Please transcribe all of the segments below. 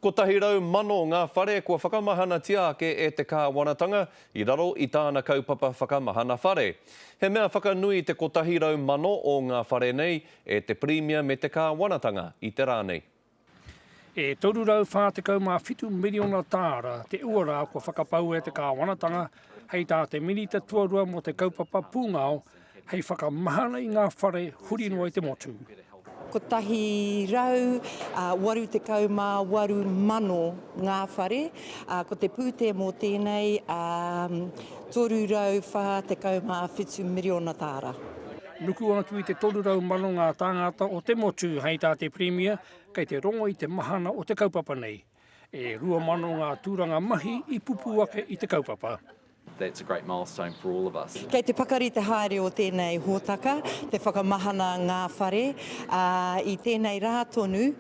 100,000 ngā whare kua whakamahanatia ake e te kāwanatanga i raro i tāna kaupapa whakamahana whare. He mea whakanui te 100,000 o ngā whare nei e te Pirimia me te kāwanatanga i te rā nei. E 347 miriona tāra te uara kua whakapau e te kāwanatanga hei tā te Minita Tuarua mō te kaupapa pūngao hei whakamahana i ngā whare huri noa i te motu. 188,000 ngā whare, ko te pūtea mō tēnei 347 miriona tāra. Nuku atu i te 300,000 ngā tāngata o te motu hei tā te Pirimia kei te rongo i te mahana o te kaupapa nei. E 2,000 ngā tūranga mahi i pupū ake i te kaupapa. That's a great milestone for all of us. Kei te pakari te haere o tēnei hōtaka, te whakamahana ngā whare, ā, i tēnei rā tonu,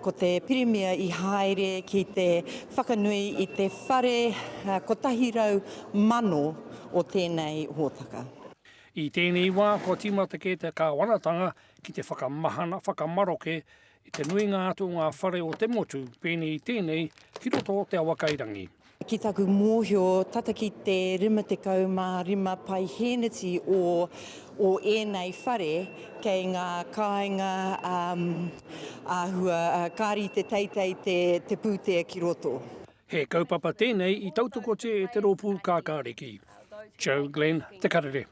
ko te Pirimia i haere ki te whakanui i te whare 100,000 o tēnei hōtaka. I tēnei wā kua tīmata kē te kāwanatanga ki te whakamahana whakamaroke i te nuinga atu o ngā whare o te motu pēnei i tēnei ki roto o Te Awakairangi. Ki taku mōhio, tata ki te 55 paihēneti o o ēnei whare kei ngā kāinga āhua kāri te teitei te te pūtea ki roto. He kaupapa tēnei i tautokotia e te Rōpū Kākāriki. Joe Glenn, Te Karere.